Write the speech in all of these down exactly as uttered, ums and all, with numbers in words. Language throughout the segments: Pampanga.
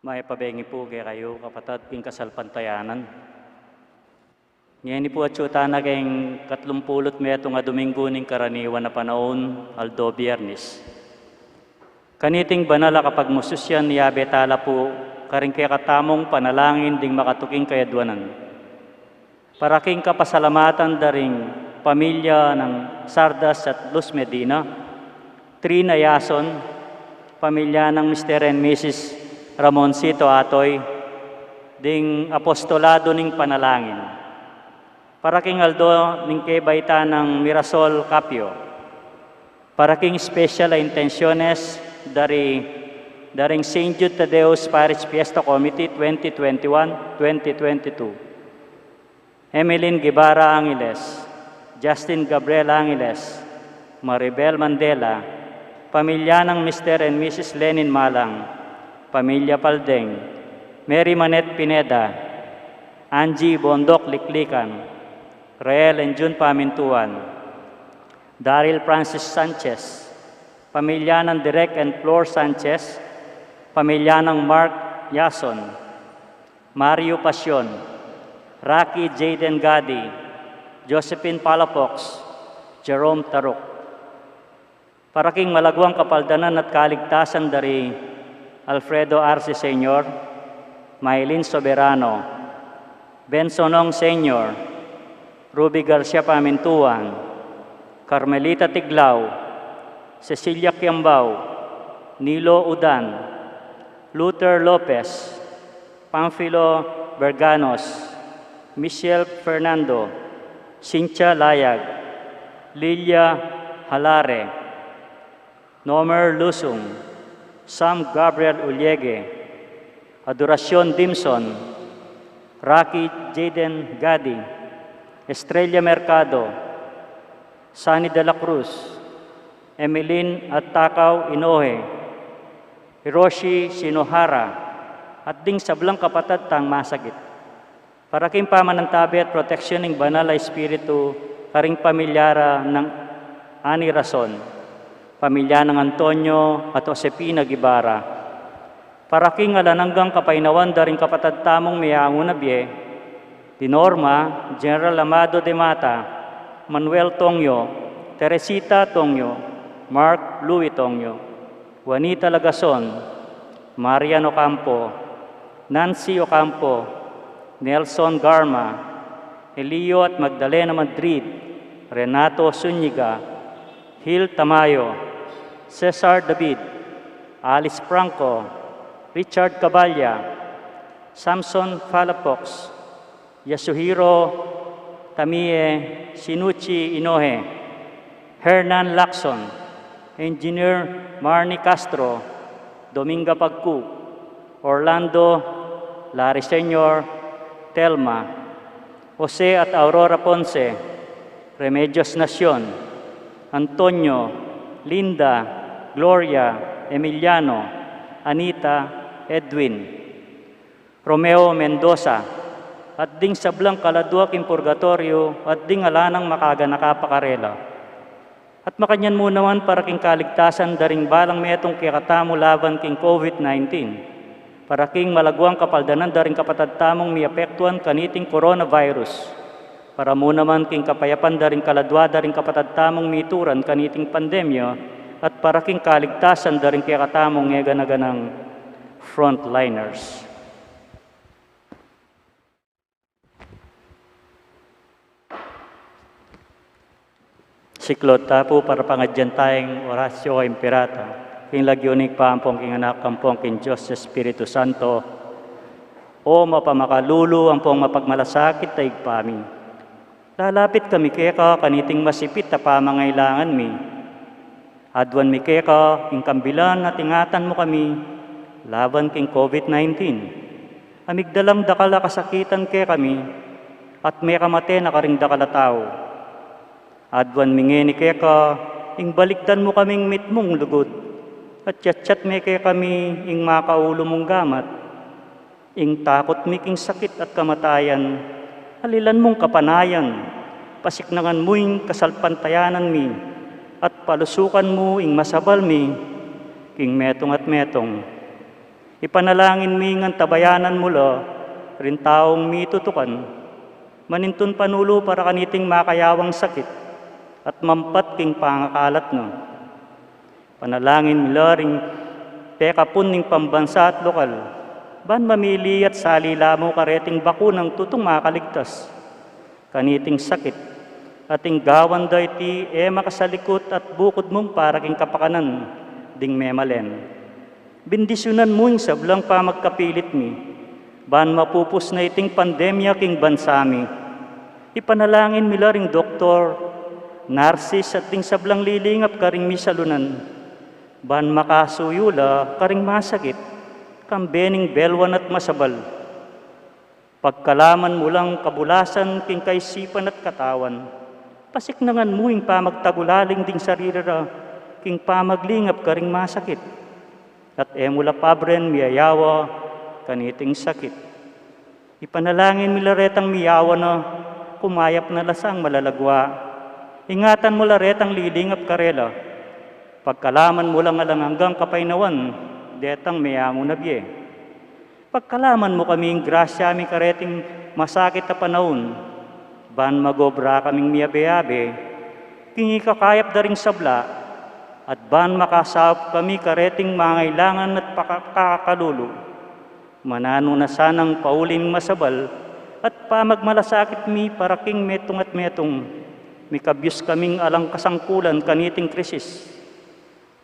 Mayap a bengi pu kekayu, kapatad king kasalpantayanan. Ngeni pu atyu tana keng katlumpulu't metung a Dominggu ning karaniwan a panaun, aldo Biernes. Kaniting banal a kapagmususyan, yabe tala pu karing kekatamung panalangin ding makatuking kayadwanan. Para king kapasalamatan da ring pamilya nang Sardas at Luz Medina, Trina Yason, pamilya nang Mister and Missus Ramoncito Atoy, ding apostolado ning panalangin. Para king aldo ning kebaitan nang Mirasol Capio. Para king special a intenciones da ri, da ring Saint Jude Thaddeus Parish Fiesta Committee twenty twenty-one, twenty twenty-two. Emeline Guevara Angeles, Justin Gabriel Angeles, Maribel Mandela, pamilya nang Mister and Missus Lenin Malang, pamilya Paldeng, Mary Manette Pineda, Angie Bondoc Liklikan, Reel and Jun Pamintuan, Daryl Francis Sanchez, pamilya nang Direk and Flor Sanchez, pamilya nang Mark Yason, Mario Pasion, Rocky Jayden Gadi, Josephine Palafox, Jerome Taruk. Para king malagwang kapaldanan at kaligtasan da ri Alfredo Arce Senior, Maylin Soberano, Benson Ong Senior, Ruby Garcia Pamintuan, Carmelita Tiglao, Cecilia Kiambao, Nilo Udan, Luther Lopez, Pamfilo Berganos, Michelle Fernando, Cynthia Layag, Lilia Halare, Nomer Lusung, Sam Gabriel Uliege, Adoracion Dimson, Rocky Jayden Gadi, Estrella Mercado, Sunny de la Cruz, Emeline at Takao Inoue, Hiroshi Shinohara, at ding sablang kapatad tang masakit. Para king pamanantabe at proteksyon ning Banal a Espiritu karing pamilya ra nang Ani Rason, pamilya nang Antonio at Josefina Guevara. Para king alang anggang kapaynawan da ring kapatad tamung meangu na bie, di Norma, General Amado de Mata, Manuel Tongyo, Teresita Tongyo, Mark Louis Tongyo, Juanita Lagason, Marian Ocampo, Nancy Ocampo, Nelson Garma, Elio at Magdalena Madrid, Renato Zuniga, Hil Tamayo, Cesar David, Alice Franco, Richard Caballa, Samson Palafox, Yasuhiro Tamie, Shinichi Inoue, Hernan Lacson, Engineer Marnie Castro, Dominga Pagcu, Orlando, Larry Senior, Telma, Jose at Aurora Ponce, Remedios Nacion, Antonio, Linda, Gloria, Emiliano, Anita, Edwin, Romeo Mendoza, at ding sablang kaladua king purgatoryo, at ding ala nang makaganaka pa karela. At makanyan mu naman para king kaligtasan da ring balang metung kekatamu laban king COVID nineteen, para king malagwang kapaldanan da ring kapatad tamung miapektuan kaniting coronavirus, para mu naman king kapayapan da ring kaladua da ring kapatad tamung mituran kaniting pandemya, at para king kaligtasan da ring kekatamung eganaganang frontliners. Siklaud ta pu para pangadyan tayang Oratio Imperata, king lagyu ning Ibpa ampong king Anak ampong king Dios Espiritu Santo. O mapamakalulu ampong mapagmalasakit a Ibpa mi, lalapit kami keka kaniting masipit a pamangailangan mi. Aduan mi keka ing kambilan at ingatan mu kami laban king COVID nineteen. Amigdalang dakal a kasakitan kekami, at mekamate na karing dakal a tau. Aduan mi ngeni keka ing balikdan mu kaming mitmung lugud, at yatyat me kekami ing makaulu mung gamat. Ing takut mi king sakit at kamatayan, alilan mung kapanayan, pasiknangan mu ing kasalpantayanan mi, at palusukan mu ing masabal mi king metung at metung. Ipanalangin mi ngan tabayanan mu la ring taung mitutukan, manintun panulu para kaniting makayawang sakit at mampat king pangakalat na. Panalangin mi la ring pekapun ning pambansa at lokal, ban mamili at sali la mu kareting bakunang tutung makaligtas kaniting sakit, at ing gawan da iti e makasalikut at bukud mung para king kapakanan ding memalen. Bendisyunan mu ing sablang pamagkapilit mi, ban mapupus na iting pandemya king bansa mi. Ipanalangin mi la ring doktor, narsis at ding sablang lilingap karing misalunan, ban makasuyu la karing masakit, kambe ning belwan at masabal. Pagkalaman mu lang kabulasan king kaisipan at katawan. Pasiknangan mu ing pamagtagulaling ding sarili ra king pamaglingap karing masakit. At e mu la pabren miyayawa kaniting sakit. Ipanalangin mi la retang miyawa na, kumayap na la sang malalagwa. Ingatan mu la retang lilingap karela. Pagkalaman mu lang alang anggang kapaynawan detang meangu na bie. Pagkalaman mu kaming grasya mi kareting masakit a panaun, ban magobra kaming miyabe-abe king ikakayap da ring sabla, at ban makasaup kami kareting mangailangan at paka-, pakakalulu. Mananu na sanang pauli ming masabal at pamagmalasakit mi para king metung at metung, mikabyus kaming alang kasangkulan kaniting krisis.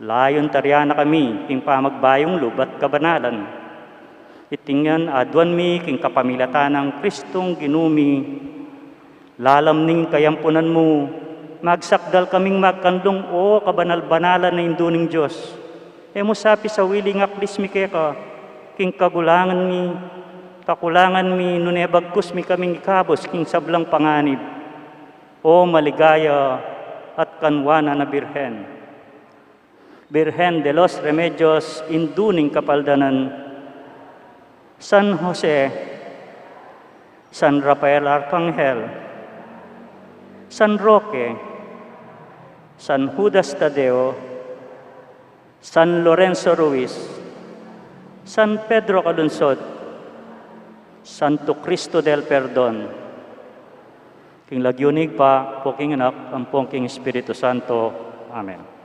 Layun tarian na kami king pamagbayung lub at kabanalan. Iti ngan aduan mi king kapamilatan nang Kristong Ginu mi. Lalam ning kayampunan mu, magsakdal kaming magkanlung, o kabanal-banalan a Indu ning Dios. E mu sa pisawili ing aklis mi keka king kagulangan mi, kakulangan mi, nune bagkus mi kaming ikabus king sablang panganib. O maligaya at kanwanan a Birhen. Birhen de los Remedios, Indu ning Kapaldanan, San Jose, San Rafael Arcangel, San Roque, San Judas Tadeo, San Lorenzo Ruiz, San Pedro Calungsod, Santo Cristo del Perdon. King lagyu ning Ibpa, ampong king Anak, ampong king Espiritu Santo. Amen.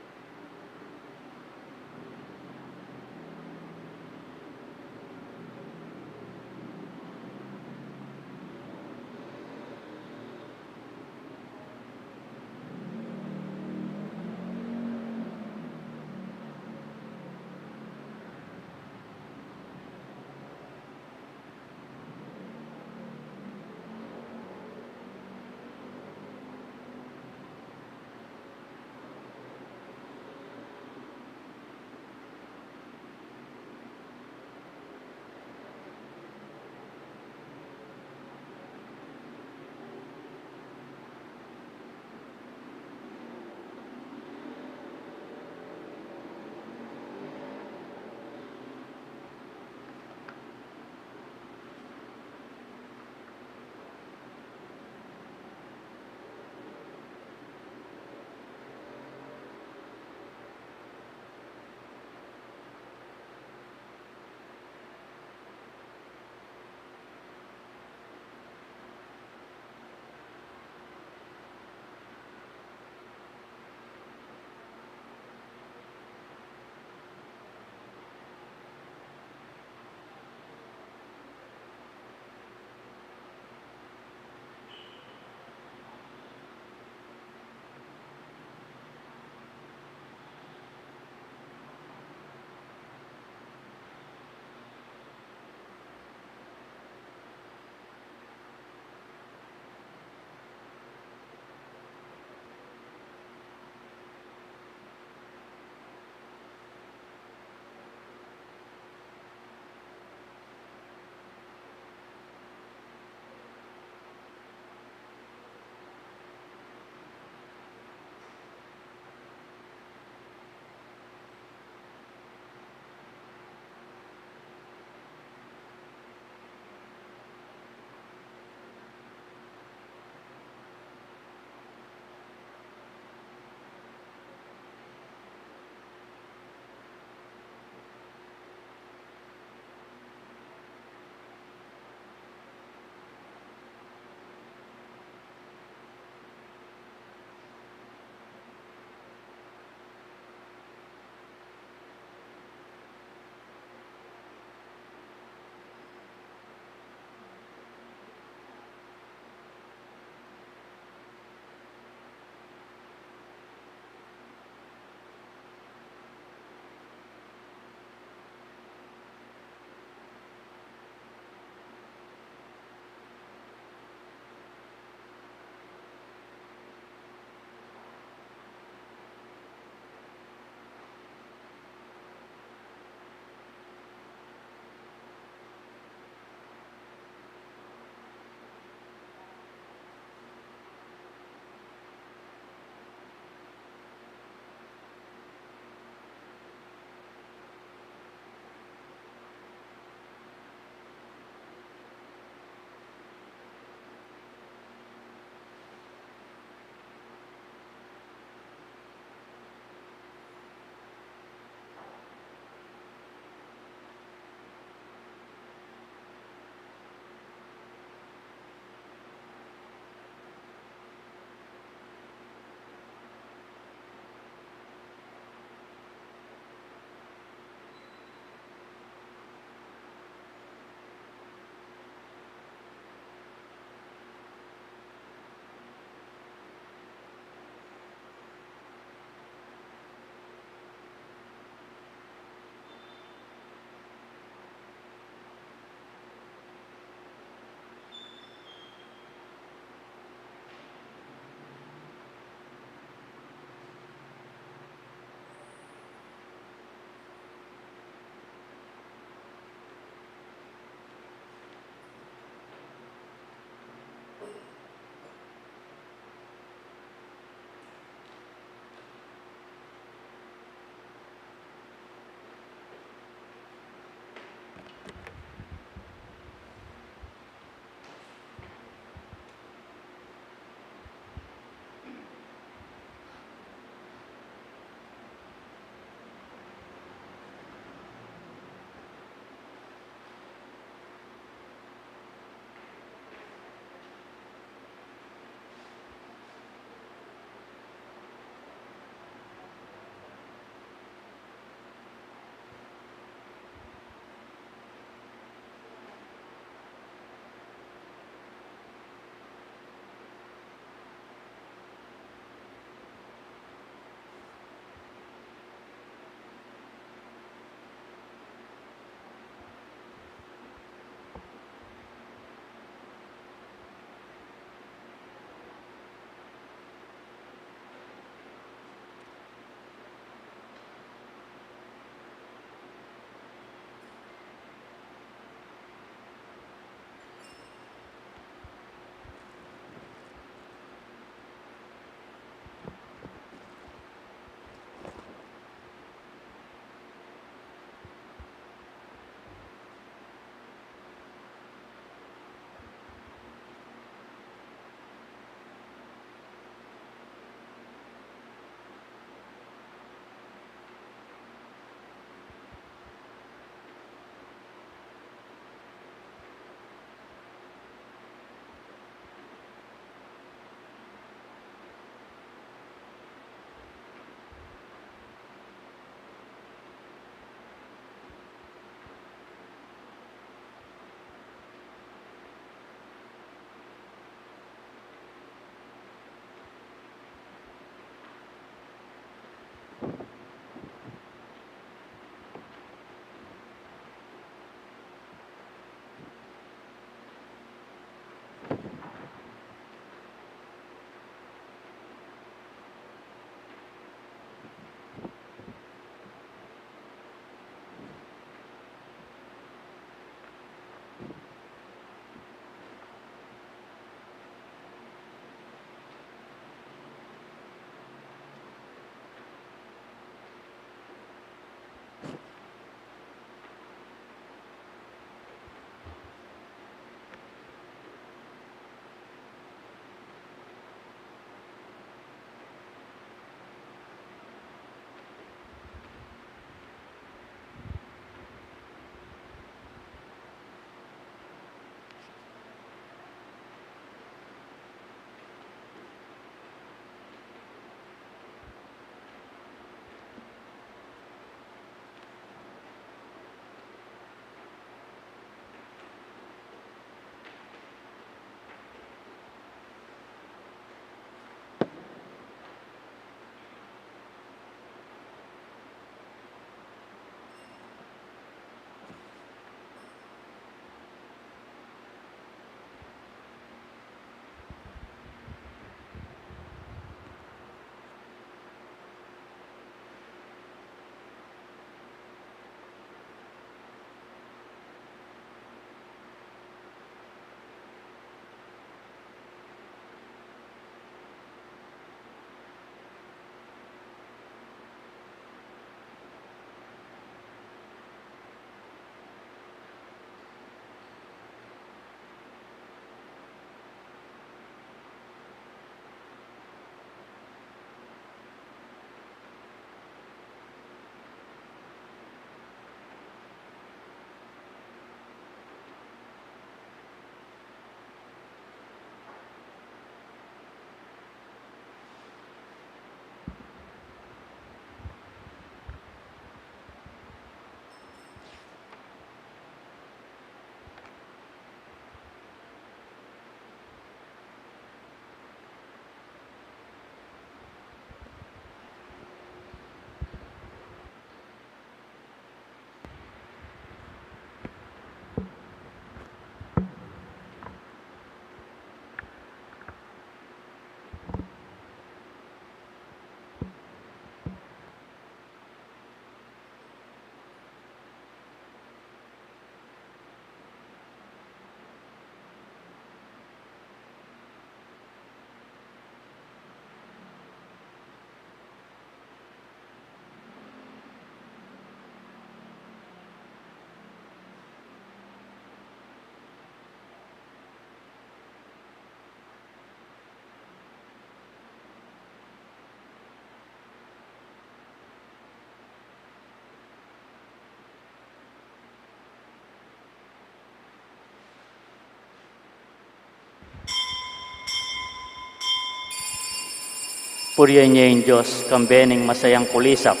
Purian ye ing Dios, kambe ning masayang kulisap.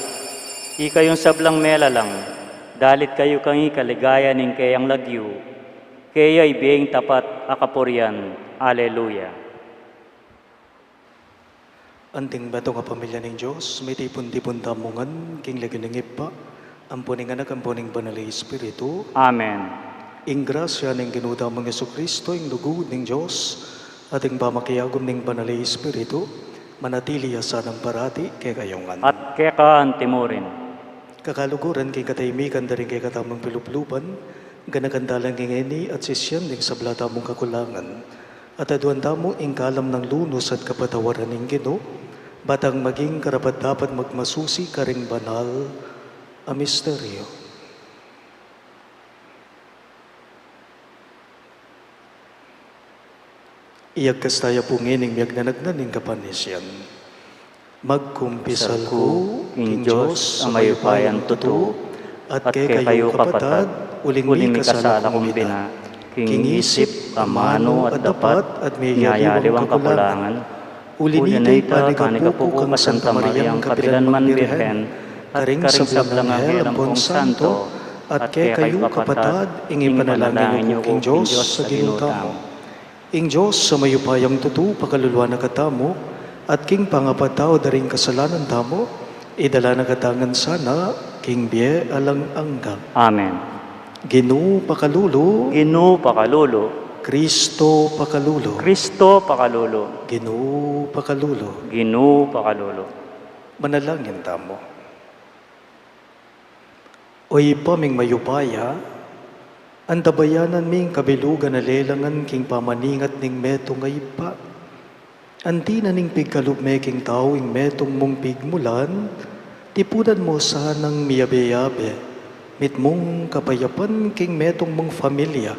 Ikayung sablang melalang, dalit kayu kang ikaligaya ning keyang lagyu, keya ibie ing tapat a kapurian. Aleluya. Anting metung a pamilya ning Dios, mitipun-tipun tamu ngan king lagyu ning Ibpa, ampo ning Anak, ampo ning Banal a Espiritu. Amen. Ing grasya ning Ginu tamung Jesucristo, ing lugud ning Dios, at ing pamakiagum ning Banal a Espiritu, manatili ya sanang parati kekayu ngan. At keka antimurin. Kakaluguran king katahimikan da ring kekatamung pilubluban, ganakan da la ngeni at sisian ding sabla tamung kakulangan. At aduan tamu ing kalam nang lunus at kapatawaran ning Ginu, ba tang maging karapat-dapat magmasusi karing banal a misteryo. Iyagkas taya pu ngening miyagnanagnan ning kapanisian. Magkumpisal ku king Dios a mayupayang tutu, at kekayu kapatad, uling mikasala kung bina, king isip, amanu, at dapat, at miyayaliwang kakulangan. Uli na nita, panigapu ku kang Santa Mariang kapilan man Birhen, at karing sablang anghel ampong santo, at kekayu kapatad, ing ipanalangin yu ku king Dios a Ginu tamu. Ing Dios a mayupayang tutu pakaluluan na katamu, at king pangapatawad da ring kasalanan tamu, idala na kata ngan sana king bie alang angga. Amen. Ginu pakalulu. Ginu pakalulu. Kristo pakalulu. Kristo pakalulu. Ginu pakalulu. Ginu pakalulu. Manalangin tamu. O Ibpa ming mayupaya, antabayanan ming kabilugan a lelangan king pamaningat ning metung a ibpa. Anti na ning pigkalub me king tau ing metung mung pigmulan, tipunan mu sanang miyabe-yabe mitmung kapayapan king metung mung familia,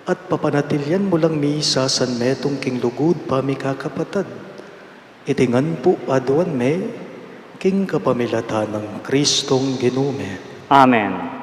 at papanatilian mu lang misasan metung king lugud pamikakapatad. Iti ngan pu aduan me king kapamilatan nang Kristong Ginu mi. Amen.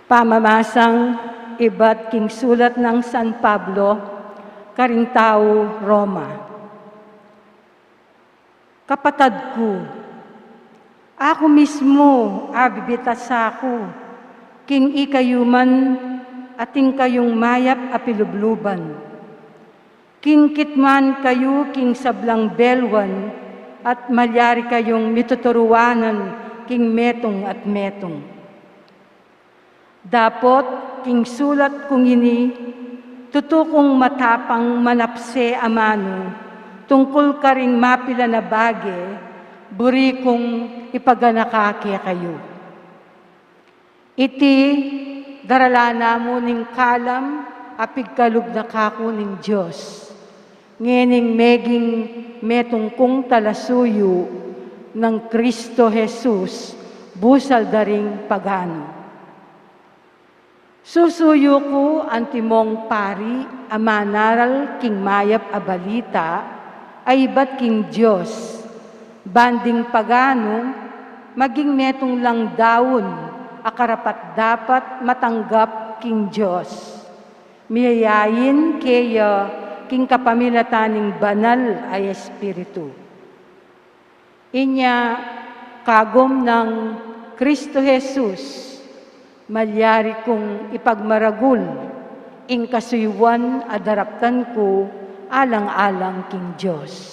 Pamamasang ibat king sulat nang San Pablo karing tau Roma. Kapatad ku, aku mismu abibitasan ku king ikayu man atin kayung mayap a pilubluban. King kitman kayu king sablang belwan at malyari kayung mituturuanan king metung at metung. Dapot king sulat kung ini, tutu kung matapang manapse amanu tungkul karing mapilan a bage, buri kung ipaganaka kekayu. Iti, daralan namu ning kalam a pigkalub na kaku ning Dios, ngening meging metung kung talasuyu nang Kristo Jesus busal da ring paganu. Susuyu ku antimong pari a manaral king mayap a balita a ibat king Dios, ban ding paganu maging metung lang daun a karapat-dapat matanggap king Dios. Miyayain keya king kapamilatan ning Banal a Espiritu. Inya kagum nang Kristo Jesus, malyari kung ipagmaragul ing kasuyuan a daraptan ku alang-alang king Dios.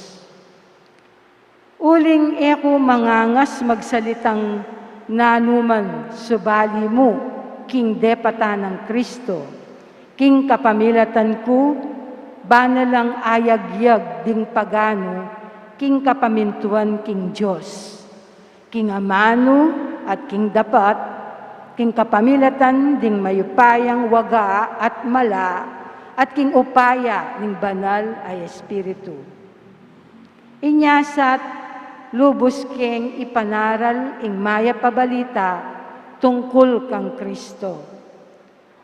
Uling e ku mangangas magsalitang nanuman subali mu king depatan nang Kristo, king kapamilatan ku, bana lang ayagyag ding paganu king kapamintuan king Dios, king amanu at king dapat, king kapamilatan ding mayupayang waga at mala, at king upaya ning Banal a Espiritu. Inya sat, lubus keng ipanaral ing mayap a balita tungkul kang Kristo.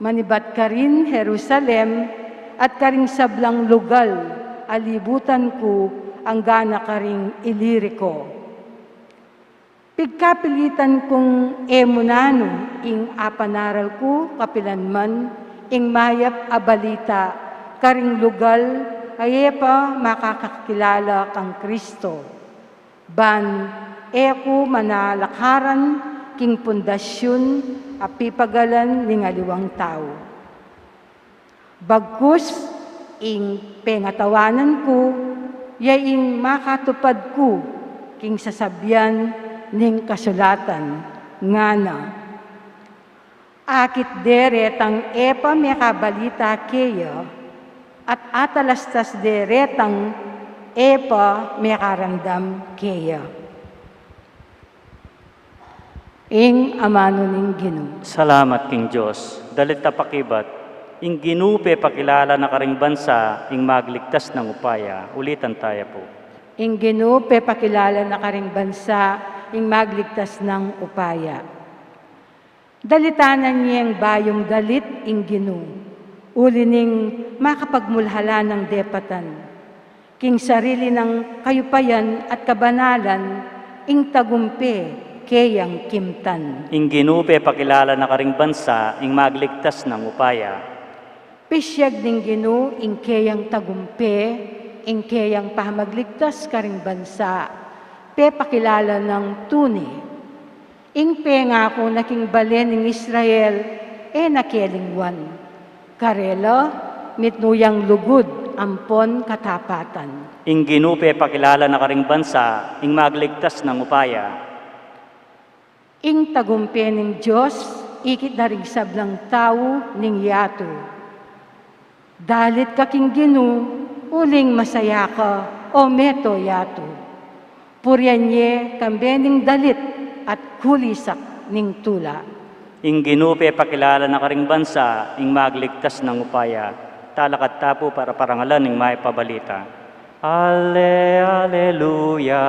Manibat karin Jerusalem at karing sablang lugal alibutan ku, angga na karing Ilirico. Pigkapilitan kung e mu nanu ing apanaral ku kapilan man ing mayap a balita karing lugal a e pa makakakilala kang Kristo. Ban e ku manalakaran king pundasyun a pipagalan ning aliwang tau. Bagkus ing pengatawanan ku, ya ing makatupad ku king sasabian ning kasulatan, ngana. Akit de retang e pa mekabalita keya, at atalastas de retang e pa mekarandam keya. Ing amanu ning Ginu. Salamat king Dios. Dalit a pakibat, ing Ginu pepakilala na karing bansa ing magligtas nang upaya. Ulitan taya pu. Ing Ginu pepakilala na karing bansa ing magligtas nang upaya. Dalitanan yeng bayung dalit ing Ginu, uli ning makapagmulhala nang depatan. King sarili nang kayupayan at kabanalan, ing tagumpe keyang kimtan. Ing Ginu pepakilala na karing bansa ing magligtas nang upaya. Pisyag ning Ginu ing keyang tagumpe, ing keyang pamagligtas karing bansa, pepakilala nang tune. Ing pengaku na king bale ning Israel, e na kelingwan. Karela, mitmu yang lugud ampon katapatan. Ing Ginu pepakilala na karing bansa ing magligtas nang upaya. Ing tagumpe ning Dios, ikit da ring sablang tau ning yatu. Dalit ka king Ginu, uling masaya ka, o meto yatu. Purian ye kambe ning dalit at kulisak ning tula. Ing Ginu pepakilala na karing bansa ing magligtas nang upaya. Talakad ta pu para parangalan ing mayap a balita. Ale, aleluya.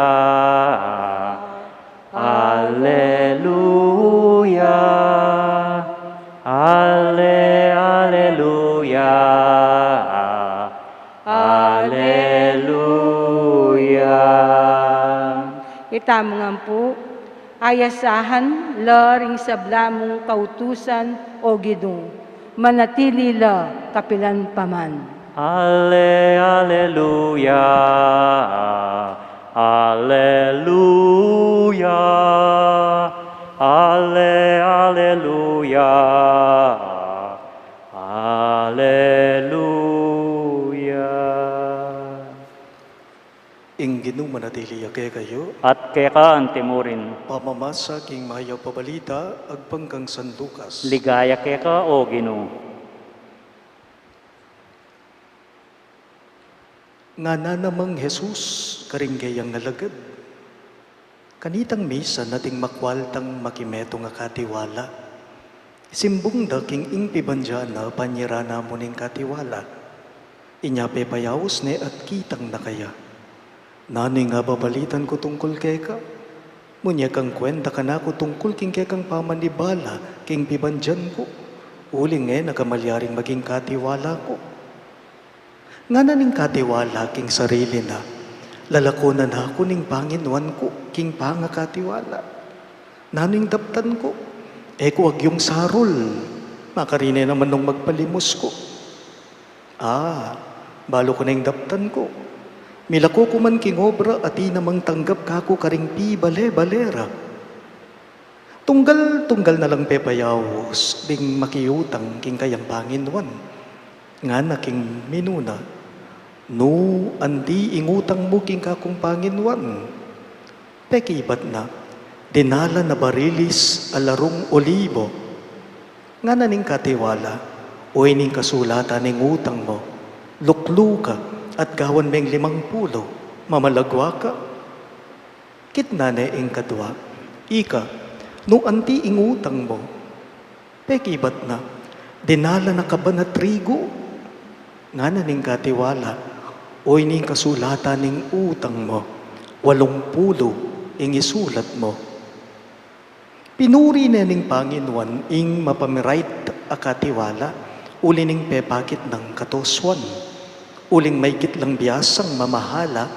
Aleluya. Ale, aleluya. Aleluya. Itamu ngan pu, ayasahan la ring sabla mung kautusan, o Ginu, manatili la kapilan pa man. Ale, aleluya. Aleluya. Ale, aleluya. Aleluya. Ing Ginu manatili ya kekayu. At keka antimurin. Pamamasa king mayap a balita agpang kang San Lucas. Ligaya keka, o Ginu. Ngana namang Jesus karing keyang alagad, kanitang misan ating makwal tang makimetung a katiwala. Simbung da king ing pibandian na panyira na mu ning katiwala. Inya pepayaus ne at kitang na kaya. Nanu ing ababalitan ku tungkul keka? Munie kang kwenta kanaku tungkul king kekang pamanibala king pibandian ku, uling e na ka malyaring maging katiwala ku. Ngana ning katiwala king sarili na, lalakonan na ku ning panginuan ku king pangakatiwala. Nanu ing daptan ku? E ku agyung sarul, makarine naman nung magpalimus ku. A, balu ku na ing daptan ku. Milako ku man king obra, atin namang tanggap kaku karing pibale-bale ra. Tunggal-tunggal na lang pepayaus ding makiutang king kayang panginuan. Ngana king minuna, nu anti ing utang mu king kakung panginuan? Pekibat na, dinalan a barilis a larung olibo. Ngana ning katiwala, o ining kasulatan ning utang mu, luklu ka at gawan meng limang pulu, mamalagwa ka. Kitnan ne ing kadwa, ika, nu anti ing utang mu? Pekibat na, dinalan a kaban a trigu. Ngana ning katiwala, o ining kasulatan ning utang mu, walung pulu ing isulat mu. Pinuri ne ning Panginoon ing mapamirait a katiwala, uli ning pepakit nang katosuan. Uling maigit lang biasang mamahala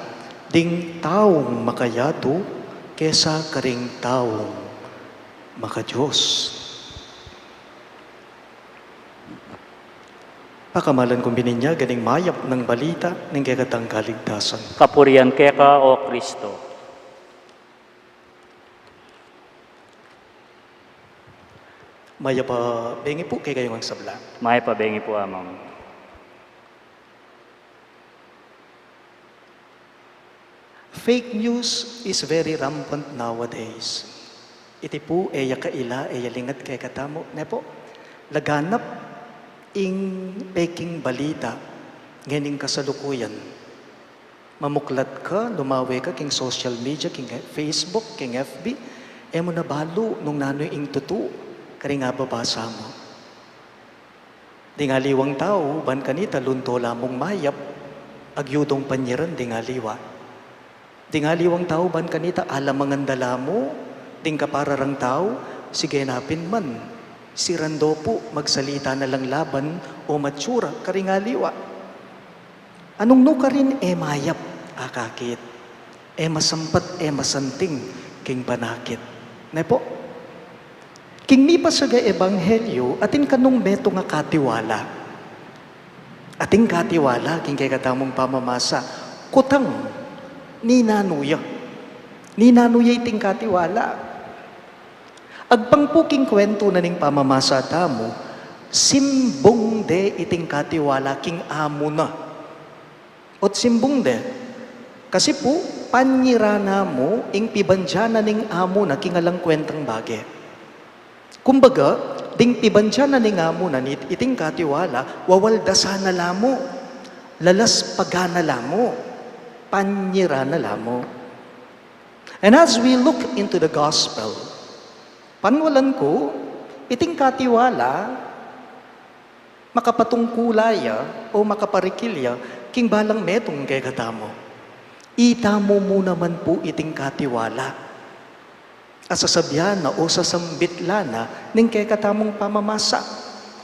ding taung makayatu kesa karing taung makadios. Pakamalan kung bininyagan ning mayap nang balita ning kekatang kaligtasan. Kapurian keka, O Kristo. Mayap a bengi pu kekayu ngan sabla. Mayap a bengi pu, Among. Fake news is very rampant nowadays. Iti pu e ya kaila, e ya lingat kekatamu, ne pu? Laganap ing peking balita ngening kasalukuyan. Mamuklat ka, lumawe ka king social media, king Facebook, king F B, e mu na balu nung nanu ing tutu karing ababasa mu. Ding aliwang tau, ban kanita lunto la mung mayap, agyudong panyiran ding aliwa. Ding aliwang tau, ban kanita alamangan da la mu, ding kapararang tau, sige na pin man, si Rando pu, magsalita na lang laban o matsura karing aliwa. Anung nukarin e mayap, akakit, e masampat, e masanting king panakit. Ne pu? King mipasaga ebanghelyu, atin kanung metung a katiwala. Atin katiwala king kekatamung pamamasa. Kutang, ninanu ya? Ninanu ya iting katiwala? Agpang pu king kwentu na ning pamamasa tamu, simbung de iting katiwala king amu na. Ot simbung de, kasi pu, panyiran na mu ing pibandian na ning amu na king alang kwentang bage. Kumbaga, ding pibandian na ning amu na nit-, iting katiwala, wawaldasan na la mu, lalaspagan na la mu, panyiran na la mu. And as we look into the gospel, panwalan ku, iting katiwala, makapatungkula ya o makaparikil ya king balang metung kekatamu. Itamu mu naman pu iting katiwala a sasabian na o sasambit la na ning kekatamung pamamasa.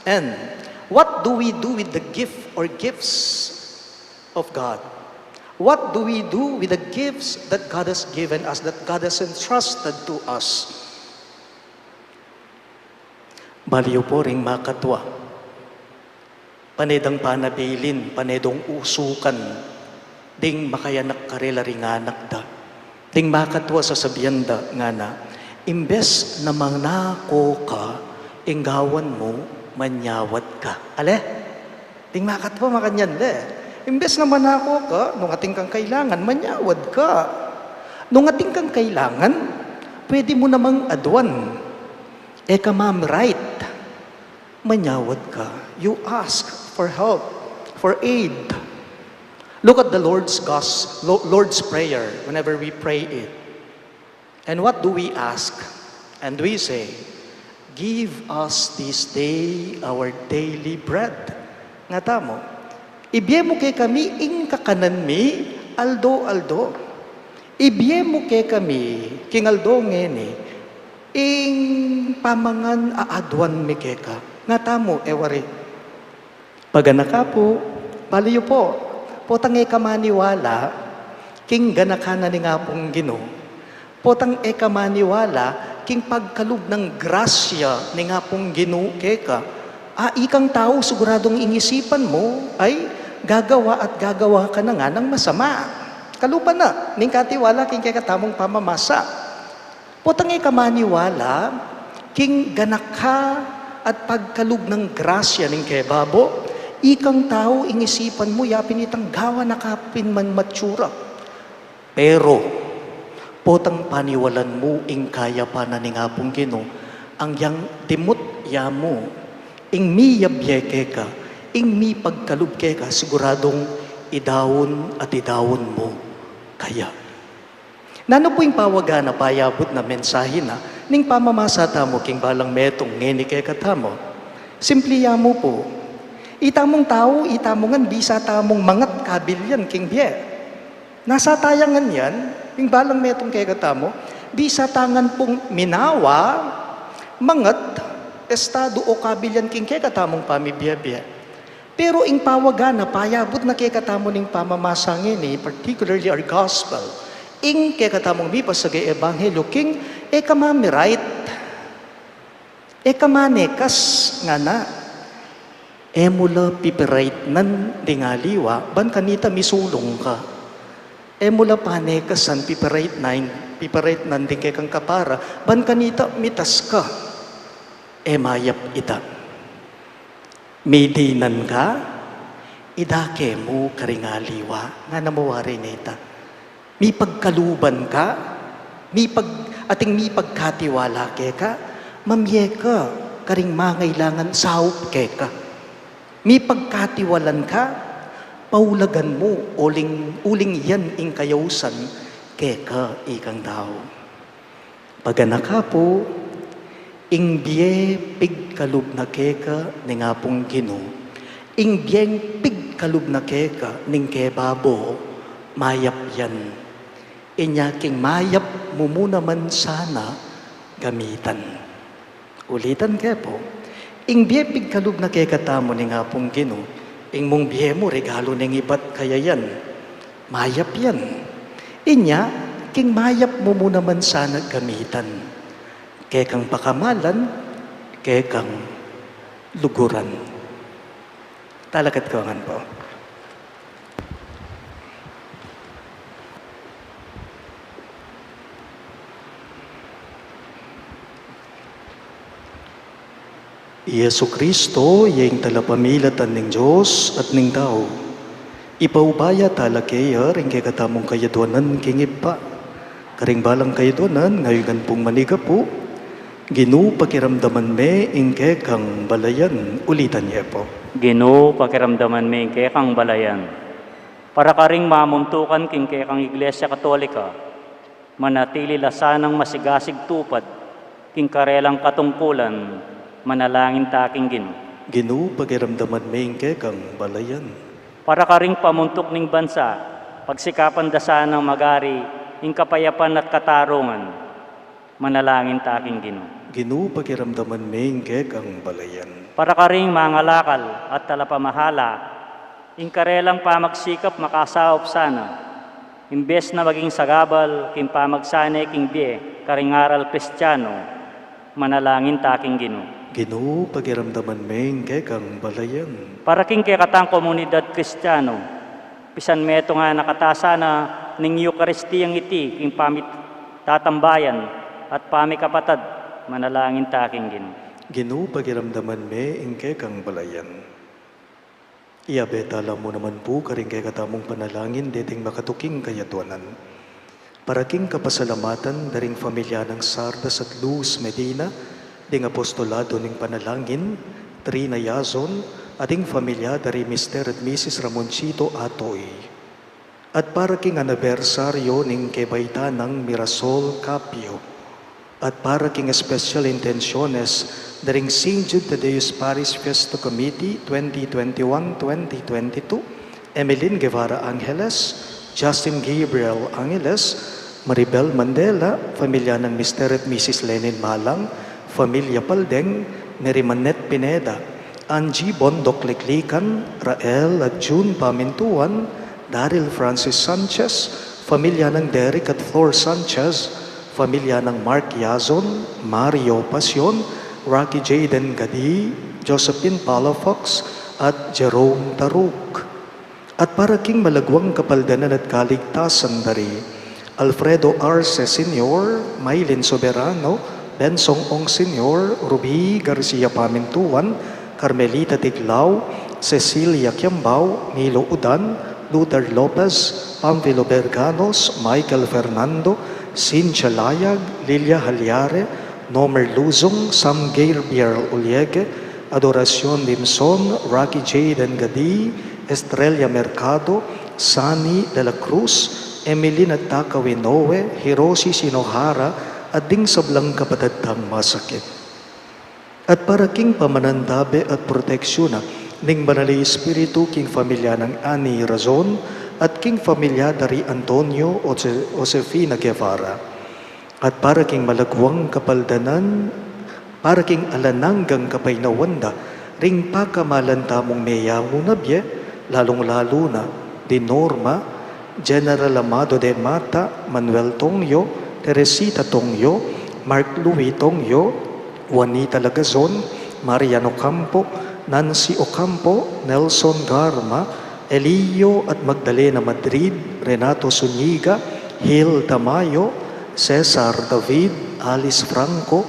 And what do we do with the gift or gifts of God? What do we do with the gifts that God has given us, that God has entrusted to us? Bale yu pu ring makatwa, pane dang panabilin, pane dong usukan ding makayanak karela ring anak da. Ding makatwa sasabian da ngana, imbes na manako ka, ing gawan mu, manyawad ka. Ale? Ding makatwa makanyan le. Imbes na manako ka, nung atin kang kailangan, manyawad ka. Nung atin kang kailangan, pwede mu namang aduan. E ka ma-right, manyawad ka. You ask for help, for aid. Look at the Lord's Gos-, Lo-, Lord's Prayer whenever we pray it. And what do we ask? And we say, "Give us this day our daily bread." Ngatamu, ibie mu kekami ing kakanan mi aldo-aldo. Ibie mu kekami king aldo ngeni ing pamangan a aduan mi keka. Ngatamu, e wari. Paganaka pu, bale yu pu, potang e ka maniwala king ganakan na ning Apung Ginu. Potang e ka maniwala king pagkalub nang grasya ning Apung Ginu keka. A, ikang tau, siguradung ing isipan mu ay gagawa at gagawa ka na nganang masama. Kalupa na ning katiwala king kekatamung pamamasa. Potang e ka maniwala king ganaka at pagkalub nang grasya ning kebabo, ikang tau, ing isipan mu yapin itang gawan na ka pin man matsura. Pero potang paniwalan mu ing kayapan na ning Apung Ginu, angyang dimut ya mu ing miyabie keka, ing mipagkalub keka, siguradung idaun at idaun mu kaya. Nanu pu ing pawaga na payabut na mensahe na ning pamamasa tamu king balang metung ngeni kekatamu? Simpli ya mu pu. Itamung tau, itamu ngan bisa tamung mangat kabilyan king bie. Nasa taya ngan yan, ing balang metung kekatamu, bisa ta ngan pung minawa, mangat, estadu o kabilyan king kekatamung pamibie-bie. Pero ing pawaga na, payabut na kekatamu ning pamamasa ngeni, particularly our gospel, ing kekatamung mipasagang ebanghelyo, king e ka mamirait, e ka manekas, ngana, e mu la pipiraitnan ding aliwa ban kanita misulung ka. E mu la panekasan, pipiraitnan, pipiraitnan ding kekang kapara ban kanita mitas ka. E mayap ita. Midinan ka, idake mu karing aliwa, ngana mu wari nita. Mipagkaluban ka, mipag-, ating mipagkatiwala keka, mamie ka karing mangailangan saup keka. Mipagkatiwalan ka, paulagan mu, uling, uling yan ing kayausan keka, ikang tau. Paganaka pu, ing bie pigkalub na keka ning Apung Ginu, ing bieng pigkalub na keka ning kebabo, mayap yan. Inya king mayap mu mu naman sana gamitan. Ulitan ke pu, ing bie pigkalub na kekatamu ning Apung Ginu, ing mung bie mu regalu ning ibat kaya yan. Mayap yan. Inya, king mayap mu mu naman sana gamitan. Kekang pakamalan, kekang luguran. Talakad ko ngan pu. I Jesu-Cristo, ya ing talapamilatan ning Dios at ning tau. Ipaubaya tala keya ring kekatamung kayadwanan king Ibpa. Karing balang kayadwanan, ngeni ngan pung manigapu, Ginu, pakiramdaman me ing kekang balayan. Ulitan ye pu. Ginu, pakiramdaman me ing kekang balayan. Para karing mamuntukan king kekang Iglesia Katolika, manatili la sanang masigasig tupad king karelang katungkulan, manalangin ta king Ginu. Ginu, pakiramdaman me ing kekang balayan. Para karing pamuntuk ning bansa, pagsikapan da sanang magari ing kapayapan at katarungan, manalangin ta king Ginu. Ginu, pakiramdaman me ing kekang balayan. Para karing mangalakal at talapamahala, ing karelang pamagsikap makasaup sana, imbes na maging sagabal king pamagsane king bie karing aral Kristiano, manalangin ta king Ginu. Ginu, pakiramdaman me ing kekang balayan. Para king kekatang komunidad Kristiano, pisan metung a nakatasan na ning Eukaristiyang iti king pamitatambayan at pamikapatad, manalangin ta king Ginu. Ginu, pakiramdaman me ing kekang balayan. Iyabe tala mu naman pu karing kekatamung panalangin deting makatuking kayadwanan. Para king kapasalamatan da ring familia nang Sardas at Luz Medina, ding apostolado ning panalangin, Trina Yazon, at ding familia da ri Mister at Misis Ramoncito Atoy. At para king anibersaryo ning kebaitan nang Mirasol Capio. At para king espesyal intensiones da ring Saint Jude Thaddeus Parish Fiesta Committee twenty twenty-one twenty twenty-two, Emeline Guevara Angeles, Justin Gabriel Angeles, Maribel Mandela, familia nang Mister at Misis Lenin Malang, familia Paldeng, Neri Manette Pineda, Angie Bondoc Liklikan, Rael at June Pamintuan, Daryl Francis Sanchez, familia nang Derek at Flor Sanchez, familia nang Mark Yazon, Mario Pasion, Rocky Jayden Gadi, Josephine Palafox, at Jerome Taruk. At para king malagwang kapaldanan at kaligtasan da ri Alfredo Arce Senior, Mylene Soberano, Bensong Ong Senior, Ruby Garcia Pamintuan, Carmelita Tiglao, Cecilia Kiambao, Milo Udan, Luther Lopez, Pamfilo Berganos, Michael Fernando, Cynthia Layag, Lilia Haliare, Nomer Luzon, Sam Gabriel Uliege, Adoracion Dimson, Rocky Jayden Gadi, Estrella Mercado, Sunny de la Cruz, Emeline at Takawinoe, Hiroshi Shinohara, at ding sablang kapatad tang masakit. At para king pamanantabe at proteksyuna ning Banal a Espiritu king familia nang Annie Razon at king familia da ri Antonio Jose-, Josefina Guevara. At para king malagwang kapaldanan, para king alang anggang kapaynawan da Ring pakamalan tamung meyangu na bie, lalung-lalu na di Norma, General Amado de Mata, Manuel Tongyo, Teresita Tongyo, Mark Louis Tongyo, Juanita Lagazon, Marian Ocampo, Nancy Ocampo, Nelson Garma, Elio at Magdalena Madrid, Renato Zuniga, Hil Tamayo, Cesar David, Alice Franco,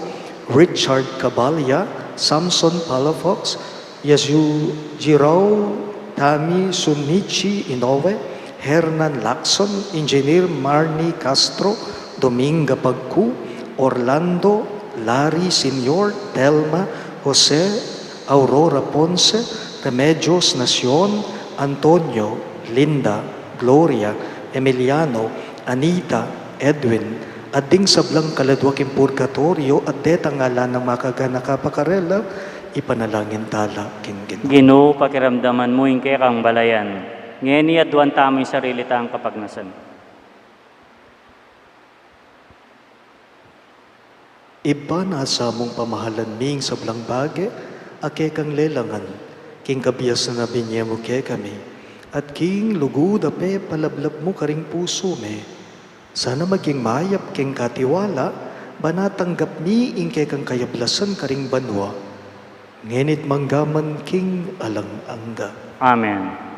Richard Cabalya, Samson Palafox, Yasujirao Tami, Sunichi Inoue, Hernan Lacson, Engineer Marnie Castro, Dominga Pagcu, Orlando, Larry Senior, Telma, Jose, Aurora Ponce, Remedios Nacion, Antonio, Linda, Gloria, Emiliano, Anita, Edwin, at ding sablang kaladua king purgatoryo at detang ala nang makaganaka pa karela, ipanalangin tala king Ginu. Ginu, pakiramdaman mu ing kekang balayan. Ngeni aduan tamu ing sarili tang kapagnasan. Ibpa, nasa mung pamahalan mi ing sablang bage a kekang lelangan, king kabiasan a binie mu kekami, at king lugud a pepalablab mu karing pusu mi. Sana maging mayap keng katiwala, ban atanggap mi ing kekang kayablasan karing banua, ngeni't mangga man king alang angga. Amen.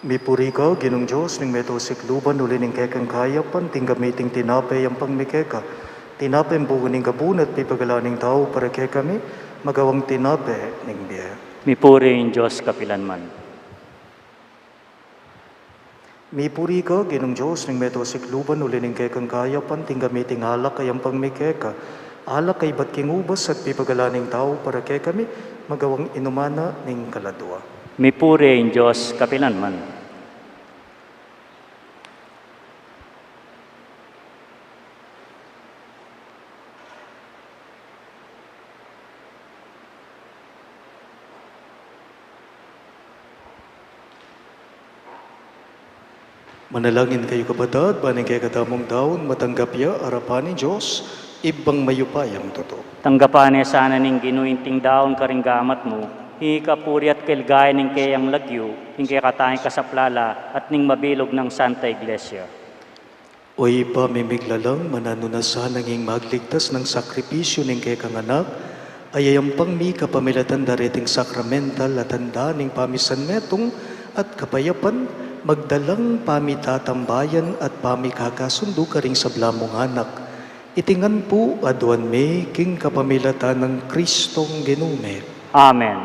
Mipuri ka, Ginung Dios, ning meto sikluban, uli ning kekang kayapan, tinggap mi iting tinape a yampang mi keka. Tinape a bunga ning gabun at pipagalan ning tau para kekami, magawang tinape ning bie. Mipuri ing Dios kapilanman. Mipuri ka, Ginung Dios, ning meto sikluban, uli ning kekang kayapan, tinggap mi iting alak a yampang mi keka. Alak a ibat king ubas at pipagalan ning tau para kekami, magawang inuman na ning kaladua. Mipuri ing Dios kapilanman. Manalangin kayu, kapatad, ban ing kekatamung daun matanggap ya arapan ning Dios, Ibpang mayupayang tutu. Tanggapan ne sana ning Ginu iting daun karing gamat mu, king ikapuri at kaligayan ning keyang lagyu, king kekatang kasaplalan at ning mabilug nang Santa Iglesia. O Ibpa ming miglalang, mananu na sana ing magligtas nang sakripisyu ning kekang Anak, a yayampang mi kapamilatan da reting sakramental a tanda ning pamisanmetung at kapayapan, magdalang pamitatambayan at pamikakasundu karing sabla mung anak. Iti ngan pu aduan mi king kapamilatan nang Kristong Ginu mi. Amen.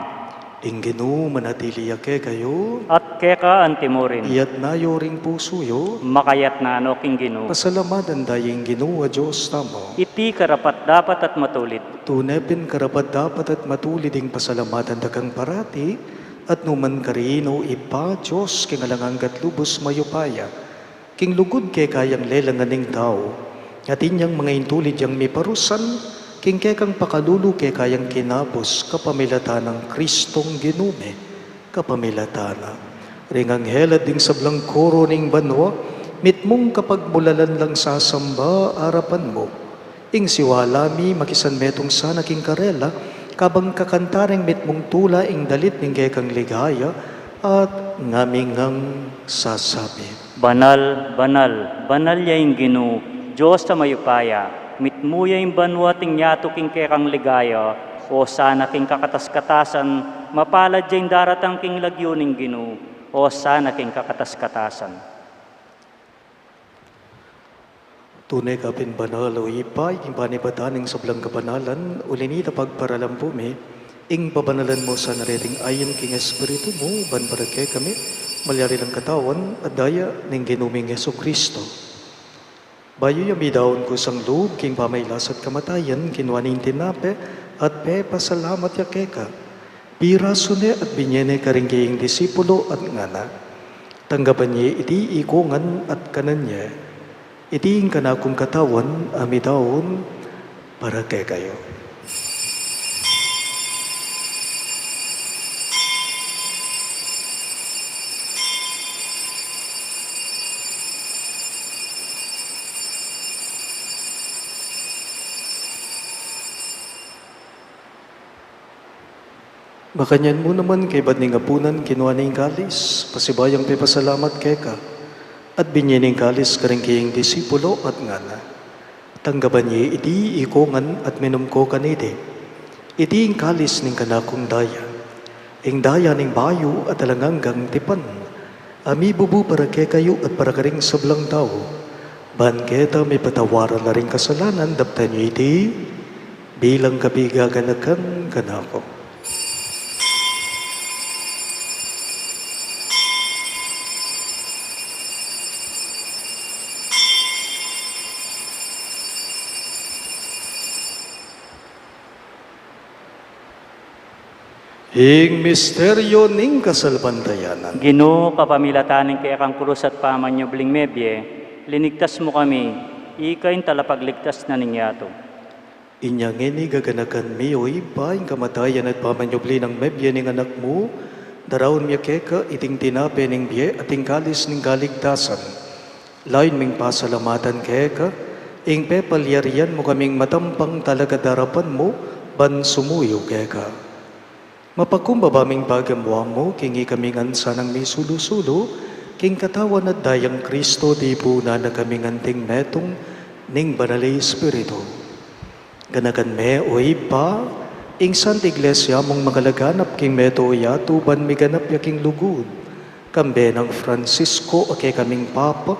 Ing Ginu manatili ya kekayu. At keka antimurin. Iyatas yu ring pusu yu. Makayatas no king Ginu. Pasalamatan da ing Ginu a Dios tamu. Iti karapat-dapat at matulid. Tune pin karapat-dapat at matulid ing pasalamatan da kang parati, at nukarin man, O Ibpa, Dios king alang angga at lubus mayupaya. King lugud keka yang lelangan ing tau, atin yang manga intulid yang miparusan, king kekang pakalulu keka yang kinabus, kapamilatan nang Kristong Ginu mi, kapamilatan na. Ring anghel at ding sablang koro ning banua, mitmung kapagmulalan lang sasamba arapan mu. Ing siwala mi makisanmetung sana king karela, kabang kakanta ring mitmung tula ing dalit ning kekang ligaya, at ngami ngang sasabi. Banal, banal, banal ya ing Ginu, Dios a mayupaya, mitmu ya ing banua at ing yatu king kekang ligaya, Osana king kakatas-katasan, mapalad ya ing daratang king lagyu ning Ginu, Osana king kakatas-katasan. Tune ka pin banal, o Ibpa, king panibatan ning sablang kabanalan, uli na nita pagparalan pu mi ing pabanalan mu sana reting ain king Espiritu mu, ban para kekami malyari lang katawan at daya ning Ginu ming Jesucristo. Bayu ya midaun kusang lub king pamagkasakit at kamatayan, kinua ne ing tinape at pepasalamat ya keka, pirasu ne at binye ne karing keyang disipulo at ngana: Tanggapan ye iti ikongan at kanan ye. Iti ing kanakung katawan a midaun para kekayu. Makanyan mu naman, kaybat ning apunan, kinua ne ing kalis, pasibayu yang pepasalamat keka, at binye ne ing kalis karing keyang disipulo at ngana: Tanggapan ye iti ikongan at minum ko kaniti. Iti ing kalis ning kanakung daya, ing daya ning bayu at alang anggang tipan, a mibubu para kekayu at para karing sablang tau, ban keta mipatawaran la ring kasalanan. Daptan ye iti bilang kapigaganakan kanaku. Ing misteryu ning kasalpantayanan. Ginu, kapamilatan ning kekang krus at pamanyubling mebie, linigtas mu kami, ika ing talapagligtas na ning yatu. Inya ngeni gaganakan mi, o Ibpa, ing kamatayan at pamanyubli nang mebie ning Anak mu, daraun mi keka iting tinape ning bie at ing kalis ning kaligtasan. Layun ming pasalamatan keka ing pepalyarian mu kaming matampang talakad arapan mu ban sumuyu keka. Mapakumbaba ming pagamuan mu king ikami ngan sanang misulu-sulu king katawan at dayang Kristo, tipunan na kaming anting metung ning Banal a Espiritu. Ganakan me, o Ibpa, ing Santa Iglesia mung makalaganap king meto a yatu ban miganap ya king lugud, kambe nang Francisco a kekaming Papa,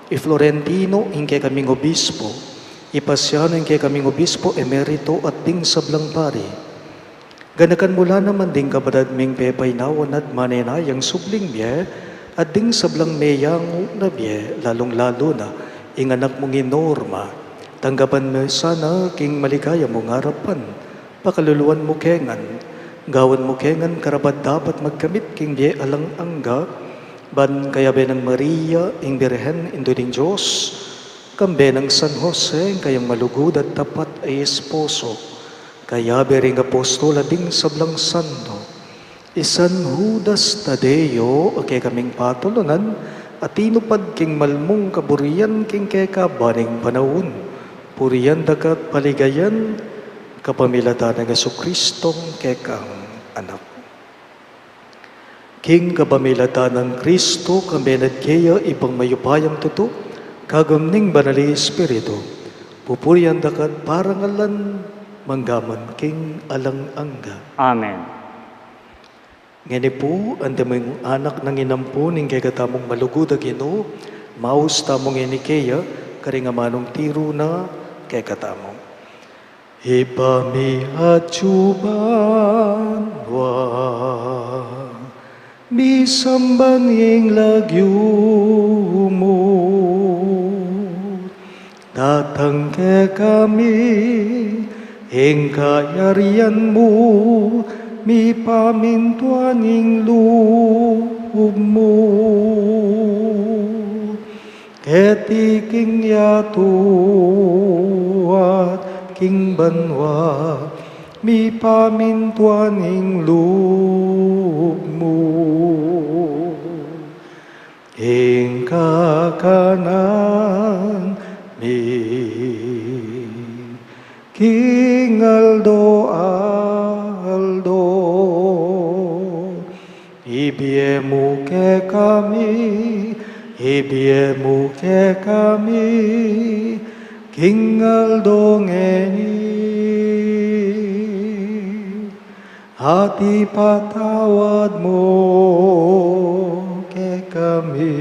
i Florentino ing kekaming Obispo, i Pasiano ing kekaming Obispo Emerito at ding sablang pari. Ganakan mu la naman ding kapatad ming pepainawan at manenayang subling bie, at ding sablang meyangu na bie, lalung-lalu na ing anak mung i Norma. Tanggapan mu sana king maligaya mung arapan, pakaluluan mu ke ngan, gawan mu ke ngan karapat-dapat magkamit king bie alang angga, ban kayabe nang Maria ing Birhen, Indu ning Dios, kambe nang San Jose, ing kayang malugud at tapat a esposo, kayabe ring apostol at ding sablang santo, i San Judas Tadeo a kekaming patulunan, a tinupad king malmung kaburian king kekaban ning panaun. Purian da ka at paligayan kapamilatan nang Jesucristong kekang Anak. King kapamilatan nang Kristo, kambe na at keya, Ibpang mayupayang tutu, kagum ning Banal a Espiritu, pupurian da ka at parangalan manggaman king alang angga. Amen. Ngeni pu, antimong anak nang inam pu ning kekatamung malugud a Ginu, maus tamu ngeni keya karing amanung tiru na kekatamu. Ibpa mi atsu banua, misamban ing lagyu mu, datang kekami ing kayarian mu, mipamintuan ing lub mu keti king yatu at king banua, mipamintuan ing lub mu. Ing kakanan mi king aldo-aldo, ibie mu kekami, ibie mu kekami king aldo ngeni. At ipatawad mu kekami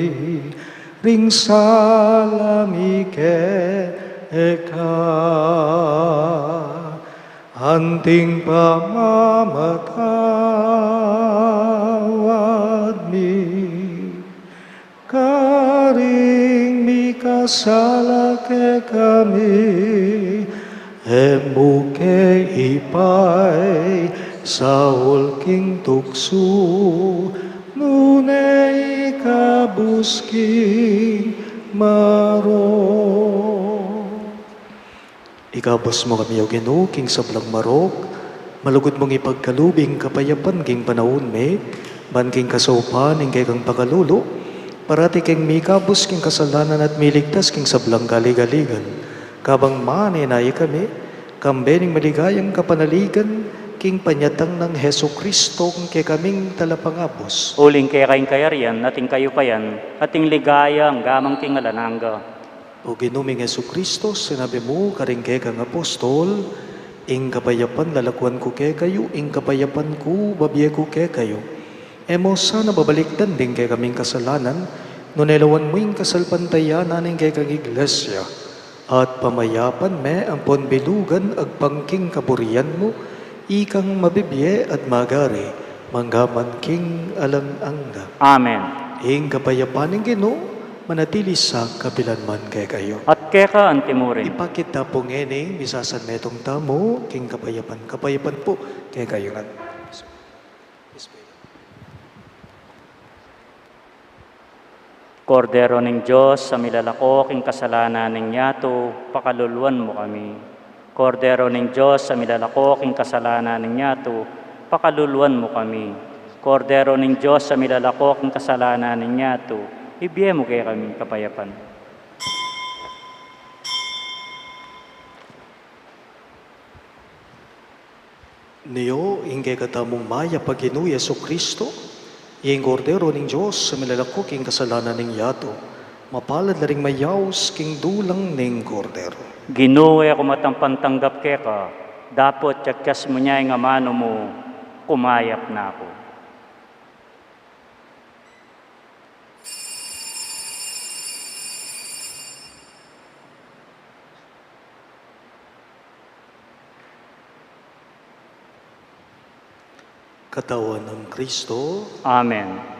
ring sala mi keka, anting pamamatawad mi karing mikasala kekami, e mu ke ipaisaul king tuksu, nune ikabus king marok. Ikabus mu kami, O Ginu, king sablang marok, malugud mung ipagkalub ing kapayapan king panaun mi, ban king kasaupan ning kekang pakalulu, parati keng mikabus king kasalanan at miligtas king sablang kaligaligan. Kabang manenaya kami, kambe ning maligayang kapanaligan, king panyatang nang Jesucristo, ing kekaming talapangabus. Uling keka ing kayarian, at ing kayupayan, at ing ligaya, angga man king alang angga. O Ginu ming Jesucristo, sinabi mu karing kekang apostol, ing kapayapan lalakuan ku kekayu, ing kapayapan ku babie ku kekayu. E mu sana babalikdan ding kekaming kasalanan, nune lawan mu ing kasalpantayanan ning kekang Iglesia, at pamayapan me ampon bilugan agpang king kaburian mu, ikang mabibie at magari, mangga man king alang angga. Amen. Ing kapayapan ning Ginu, manatili sa kapilan man kekayu. At keka antimurin. Ipakit ta pu ngeni, misasanmetung tamu king kapayapan, kapayapan pu kekayu ngan. Kordero ning Dios, a milalako king kasalanan ning yatu, pakaluluan mu kami. Kordero ning Dios, a milalako king kasalanan ning yatu, pakaluluan mu kami. Kordero ning Dios, a milalako king kasalanan ning yatu, ibie mu kekami ing kapayapan. Nio ing kekatamung mayap a Ginu Jesucristo, ing Kordero ning Dios, a milalako king kasalanan ning yatu. Mapalad la ring mayaus king dulang ning Kordero. Ginu, e ku matampan tanggap keka, dapot yakyas mu ne ing amanu mu, kumayap na ku. Katawan nang Kristo. Amen.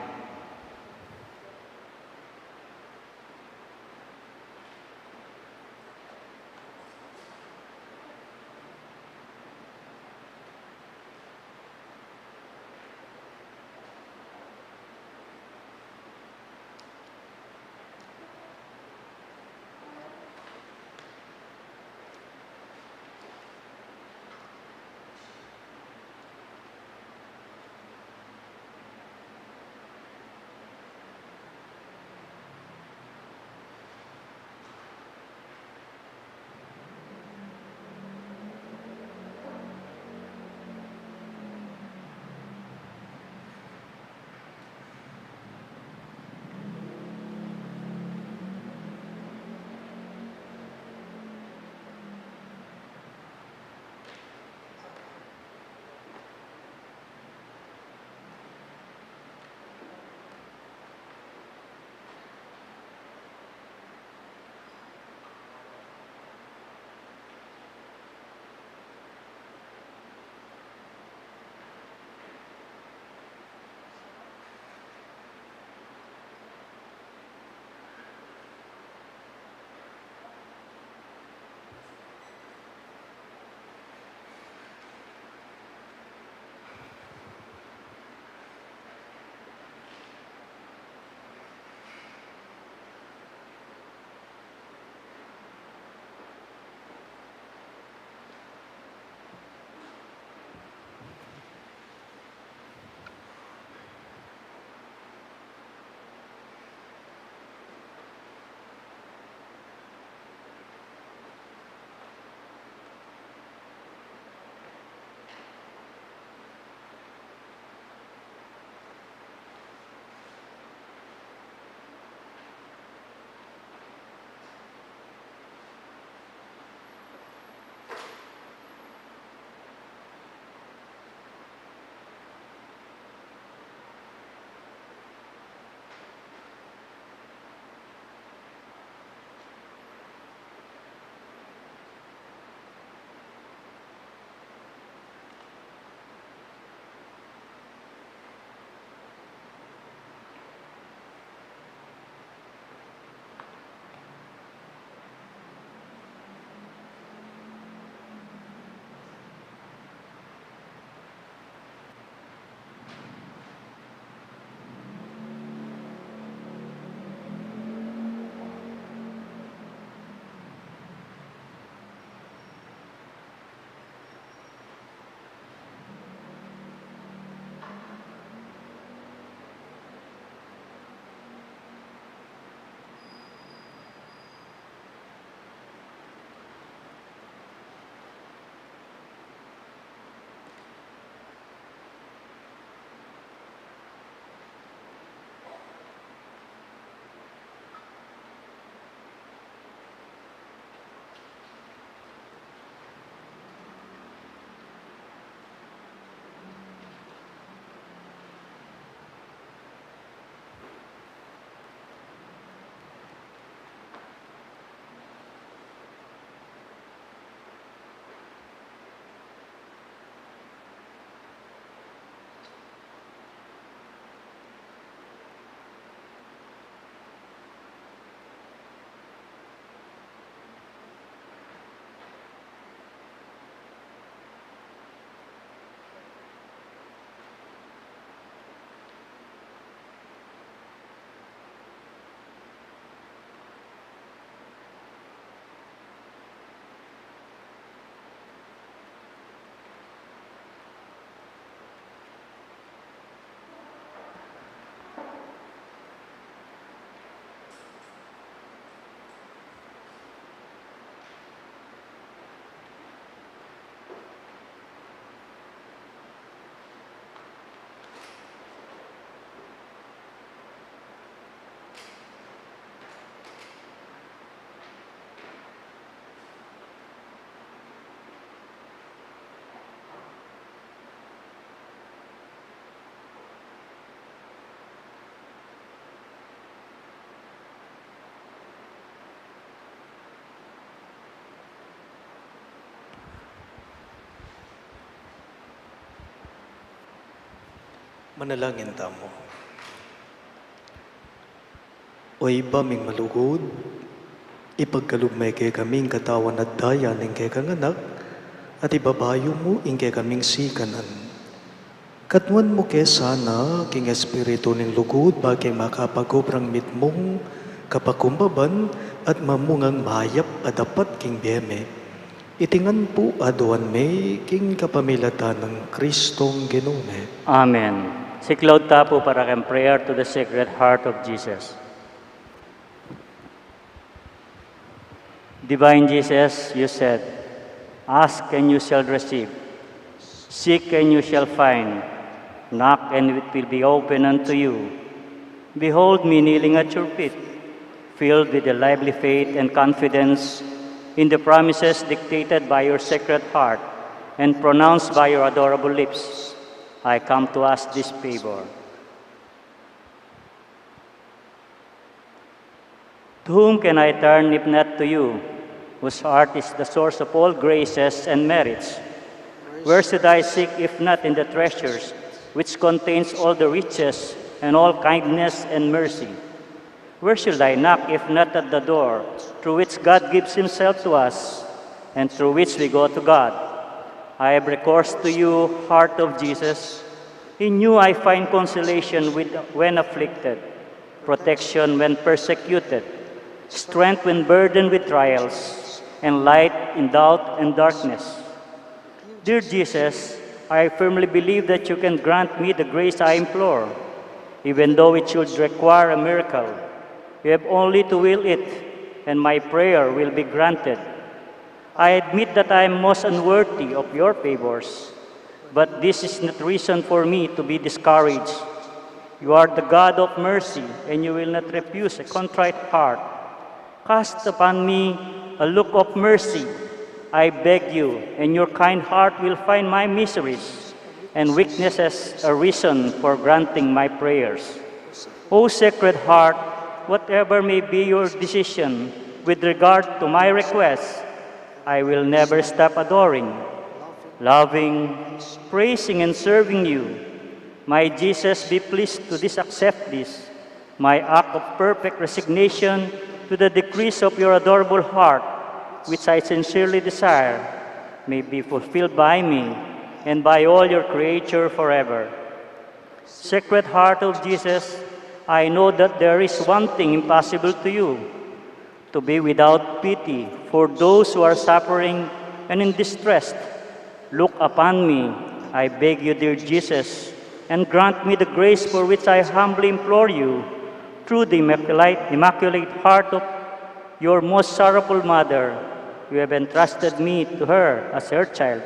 Manalangin tamu. O Ibpa ming malugud, ipagkalub me kekami ing katawan at daya ning kekang Anak, at ibabayu mu ing kekaming sikanan. Katmuan mu ke sana king espiritu ning lugud, ba ke makapagobrang mitmung kapakumbaban at mamungang mayap a dapat king bie me. Iti ngan pu aduan mi king kapamilatan nang Kristong Ginu mi. Amen. Siklaud ta pu para keng prayer to the Sacred Heart of Jesus. Divine Jesus, you said, "Ask and you shall receive, seek and you shall find, knock and it will be open unto you." Behold me kneeling at your feet, filled with a lively faith and confidence in the promises dictated by your Sacred Heart and pronounced by your adorable lips. I come to ask this favor. To whom can I turn if not to you, whose heart is the source of all graces and merits? Where should I seek if not in the treasures which contains all the riches and all kindness and mercy? Where should I knock if not at the door through which God gives himself to us and through which we go to God? I have recourse to you, Heart of Jesus. In you I find consolation with, when afflicted, protection when persecuted, strength when burdened with trials, and light in doubt and darkness. Dear Jesus, I firmly believe that you can grant me the grace I implore, even though it should require a miracle. You have only to will it, and my prayer will be granted. I admit that I am most unworthy of your favors, but this is not reason for me to be discouraged. You are the God of mercy, and you will not refuse a contrite heart. Cast upon me a look of mercy, I beg you, and your kind heart will find my miseries and weaknesses a reason for granting my prayers. O Sacred Heart, whatever may be your decision with regard to my request, I will never stop adoring, loving, praising, and serving you. My Jesus, be pleased to this, accept this, my act of perfect resignation to the decrees of your adorable heart, which I sincerely desire may be fulfilled by me and by all your creature forever. Sacred Heart of Jesus, I know that there is one thing impossible to you, to be without pity for those who are suffering and in distress. Look upon me, I beg you, dear Jesus, and grant me the grace for which I humbly implore you through the Immaculate, Immaculate Heart of your most sorrowful Mother. You have entrusted me to her as her child,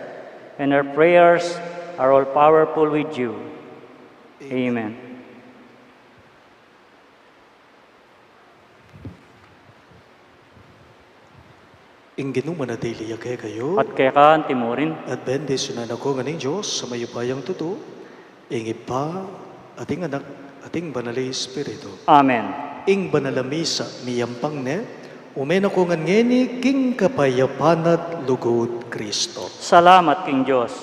and her prayers are all powerful with you. Amen. Ing Ginu manatili ya kekayu. At keka antimurin. At bendisyunan na ko ngan ning Dios a mayupayang tutu, ing Ibpa, at ing Anak, at ing Banal a Espiritu. Amen. Ing banal a misa miyampang ne, ume na ko ngan ngeni king kapayapan at lugud Kristo. Salamat king Dios.